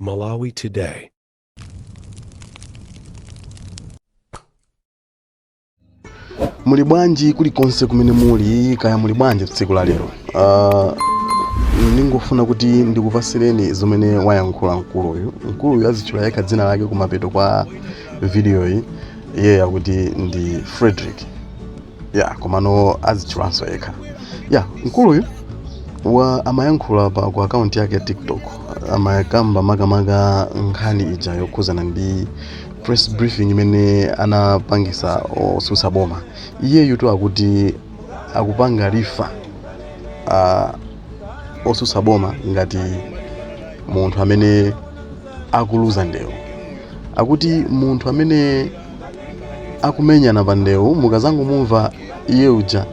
Malawi Today. Muli bwanji kulikonse kumene muli? Kaya muli bwanji tsiku la lero? Ndingofuna kuti ndikupasireni zimene wayankhula mkuluyu. Mkuluyu azitchula yekha dzina lake kumapeto kwa video iyi. Iye akuti ndi Frederick ya, komano azitchulanso yekha ya. Mkuluyu wa amayankhula pa ku akaunti yake ya TikTok, amakamba makamaka nkhani ija yokhuzana ndi press briefing imene anapangisa otsutsa boma. Iyeyu tu akuti akupanga refer otsutsa boma ngati munthu amene akuluza ndewu. Akuti munthu amene akumenyana pa ndewu, mukazangomumva iye uja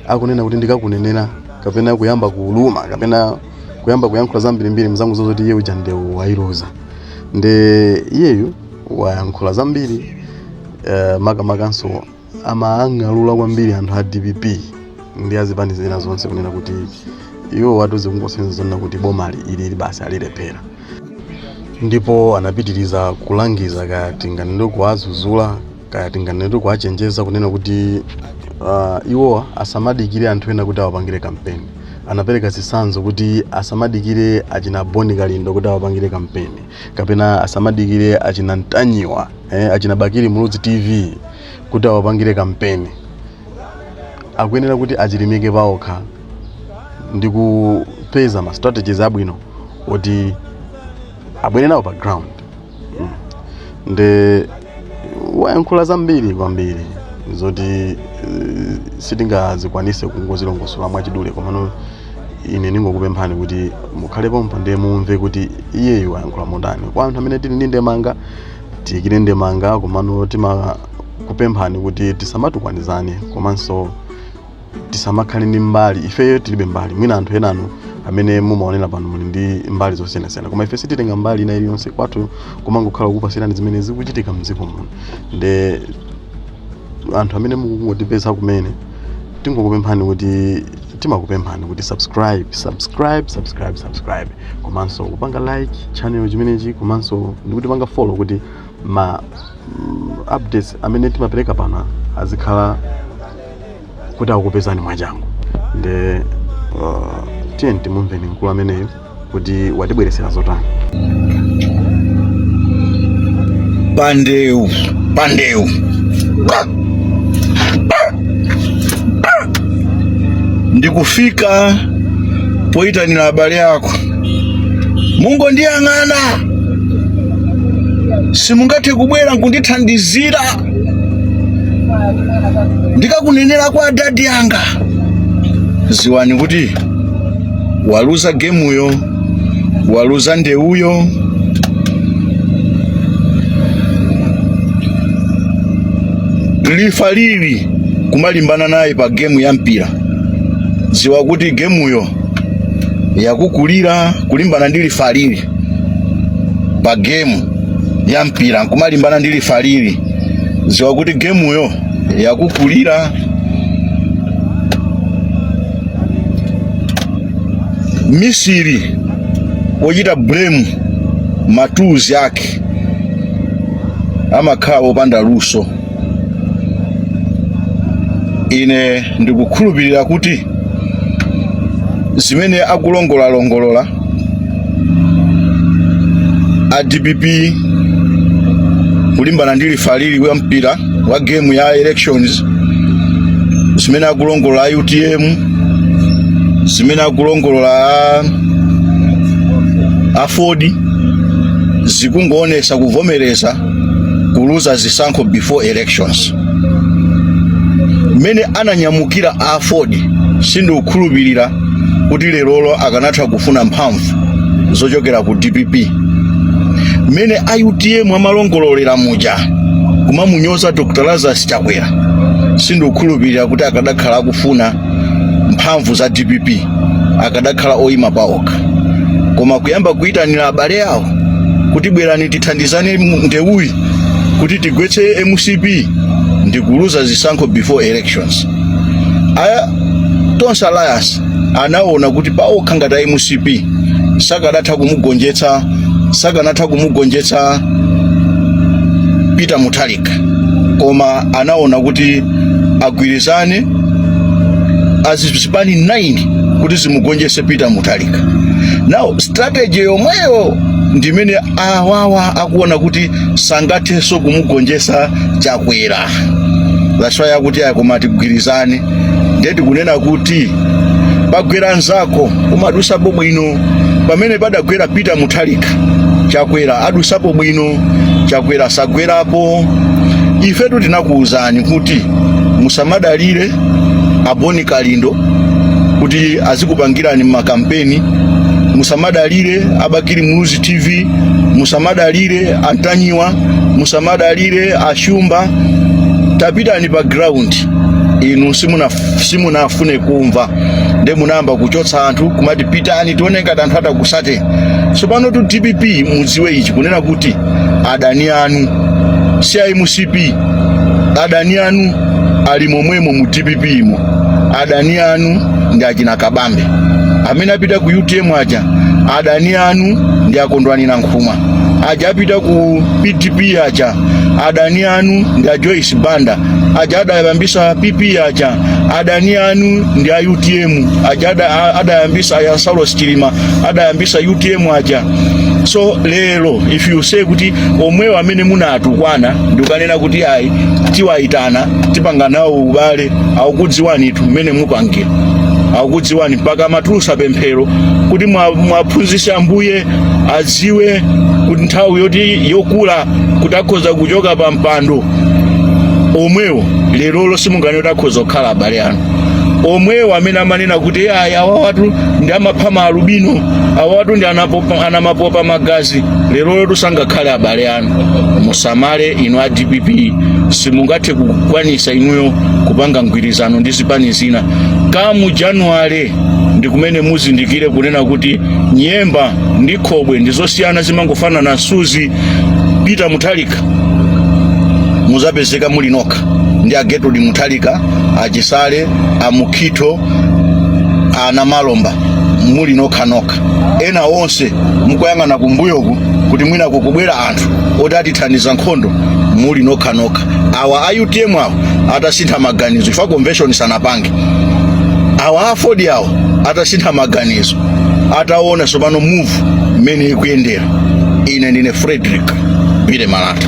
akunena kuti ndikakunenera, kapena kuyamba kuluma, kapena kuyamba kuyankhula zambirimbiri, muzangodziwa zoti iye uja ndewu wayiluza. Nde iyeyu wayankhula zambiri, makamakanso amayang'alula kwambiri anthu a DPP ndi azipani zina zonse, kunena kuti iwo watu zikungosonyeza zonena kuti bomali ilili basi alilephera. Ndipo anapitiriza kulangiza, kaya tinganene kuwazuzula, kaya tinganene kuwachenjeza, kunena kuti iwowa asamadikire anthu ena kuti awapangire kampeni. Anapereka zitsanzo kuti asamadikire achina Boni Kalindo kuti awapangire kampeni, kapena asamadikire achina Ntanyiwa, achina Bakili Muluzi TV kuti awapangire kampeni. Akuyenera kuti achilimike paokha ndi kupeza ma strategies abwino oti abwere nawo pa ground. Nde wayankhula zambiri kwambiri zoti sitingazikwanise kungozilongosola mwachidule, komano ine ndingokupemphani kuti mukhale pompo ndiye mumve kuti iyeyu wayankhula motani. Kwa anthu amene tili ndi ndemanga, tiyikire ndemanga, komano timakupemphani kuti tisamatukwanizane komanso tisamakhale ndi mbali. Ifeyo tilibe mbali. Mwina anthu enanu amene mumaonera pano muli ndi mbali zosiyanasiyana, koma ife sititenga mbali ina iliyonse. Kwathu kumangokhala kukupasirani zimene zikuchitika mdziko muno. Nde anthu amene mukungotipeza kumene, tingokupemphani kuti, timakupemphani kuti subscribe, subscribe, subscribe, subscribe, komanso kupanga like channel chimenechi, komanso ndikutipanga follow kuti ma updates amene timapereka pano azikhala kuti akupezani mwachangu. Nde tiyeni timumveni mkulu ameneyo kuti watibweresera zotani. Pandewu, pandewu ndikufika poyitanira abale ako, mungondiyang'ana, simungathe kubwera nkundithandizira, ndikakunenera kwa adadi anga. Ziwani kuti waluza gemuyo, waluza ndewuyo. Lifalili kumalimbana naye pa gemu ya mpira, ziwa kuti gemuyo yakukulira. Kulimbana ndi lifalili pa gemu ya mpira, nkumalimbana ndi lifalili, ziwa kuti gemuyo yakukulira. Misiri wochita blame ma tools ake amakhala wopanda luso. Ine ndikukhulupirira kuti zimene akulongolalongolola a DPP kulimbana ndi lifalili wa mpira wa game ya elections, zimene akulongolola a UTM, zimene akulongolola a AFORD, zikungoonesa kuvomereza kuluza zisankho before elections. Mmene ananyamukira a AFORD, sindikukhulupirira kuti lerolo akanatha kufuna mphamvu zochokera ku DPP. Mmene a UTM amalongololera muja kumamunyoza Dr Lazarus Chakwera, sindikukhulupirira kuti akadakhala akufuna mphamvu za DPP, akadakhala oyima paokha. Koma kuyamba kuyitanira abale awo kuti bwerani tithandizane ndewuyi kuti tigwetse MCP, ndi kuluza zisankho before elections. Aya Tonse Alliance anaona kuti paokha ngati a MCP sakadatha kumugonjetsa Sakanatha kumugonjetsa Peter Mutharika, koma anaona kuti agwirizane azipani 9 kuti zimugonjetse Peter Mutharika. Now strategy yomweyo ndimene awawa akuona kuti sangathenso kumugonjetsa Chakwera. That's why akuti ayi, koma tigwirizane. Ndiye tikunena kuti pagwera nzako umadusapo bwino. Pamene padagwera Peter Mutharika, Chakwera adusapo bwino? Chakwera sagwerapo. Ifetu tinakuwuzani kuti musamadalire Aboni Kalindo kuti azikupangirani makampeni, musamadalire Abakili Muluzi TV, musamadalire Antanyiwa, musamadalire Ashumba. Tapitani pa ground. Inu simunafune kumva, nde munayamba kuchotsa anthu, kumati pitani tione ngati anthu atakusate. Tsopano tu DPP, mudziwe ichi kunena kuti adani anu si a MCP, adani anu ali momwemo mu DPP imo. Adani anu ndi achina Kabambe amene apita ku UTM aja, adani anu ndi Akondwani Nankhumwa aja apita ku PDP aja, adani anu ndi a Joyce Banda aja adayambisa PP aja, adani anu ndi a UTM aja adayambisa aya Saulos Chilima adayambisa UTM aja. So lero if you say kuti omwewo amene munatukwana ndikukanena kuti ayi, tiwayitana, tipanga nawo ubale, akukudziwani itu mmene mupangira, akukudziwani mpaka amatulusa pemphero kuti mwaphunzitse Ambuye adziwe kuti nthawi yoti yokula kuti akhoza kuchoka pa mpando. Omwewo lerolo simungane kuti akhoza kukhala abale anu. Omwewo amene amanena kuti ayi, awawatu ndi amapha maalubino, awawatu ndi anamapopa magazi, lerolo tusangakhale abale anu. Musamale inu a DPP, simungathe kukwanisa inuyo kupanga mgwirizano ndi zipani zina. Kamu Januwale ndi kumene muzindikire kunena kuti nyemba ndi khobwe ndi zosiyana, zimangofanana msuzi. Peter Mutharika muzapezeka muli nokha ndi a Gertrude Mutharika, Achisale, Amukhito, ana Malomba, muli nokha nokha. Ena onse mukuyang'ana kumbuyoku kuti mwina kukubwera anthu oti atithandiza nkhondo, muli nokha nokha. Awa a UTM awo atasintha maganizo, ifa convention sanapange, awa a Ford awo atasintha maganizo, ataona tsopano move mmene ikuyendera. Ine ndine Frederick Bile Malata.